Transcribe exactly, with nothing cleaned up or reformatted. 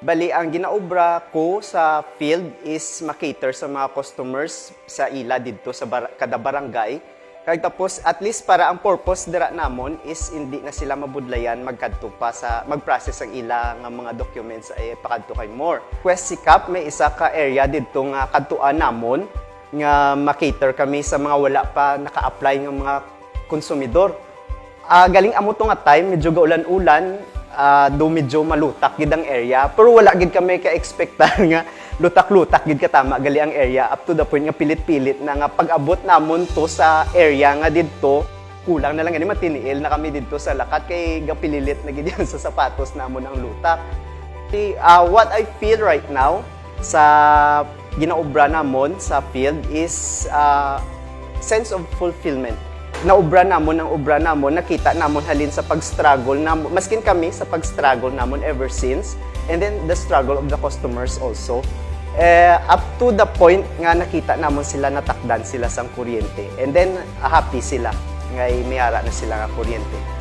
Bali, ang ginaobra ko sa field is makater sa mga customers sa ila didto sa bar-, kada barangay. Kag tapos, at least para ang purpose dira namon is hindi na sila mabudlayan magkadto pa sa, mag-process ang ila nga mga documents ay pakadto kay MORE. West Sikap, may isa ka area didto nga kadtuan namon nga makater kami sa mga wala pa naka-apply nga mga konsumidor. Ah, galing amo to nga time, medyo gaulan-ulan, ah, do medyo malutak gid ang area, pero wala gid kami ka-expectar nga lutak-lutak gid katama gali ang area, up to the point nga pilit-pilit na nga pag-abot namon to sa area nga didto, kulang na lang gani matiniil na kami didto sa lakat kay gapililit na gid yan sa sapatos namon ang lutak. Ti-, ah, what I feel right now sa ginaobra namon sa field is, ah, sense of fulfillment. Naobra namon ang obra namon, nakita namon halin sa pag-struggle namon, maskin kami sa pag-struggle namon ever since, and then the struggle of the customers also. Eh, up to the point nga nakita namon sila, natakdan sila sang kuryente, and then, ah, happy sila nga may ara na sila nga kuryente.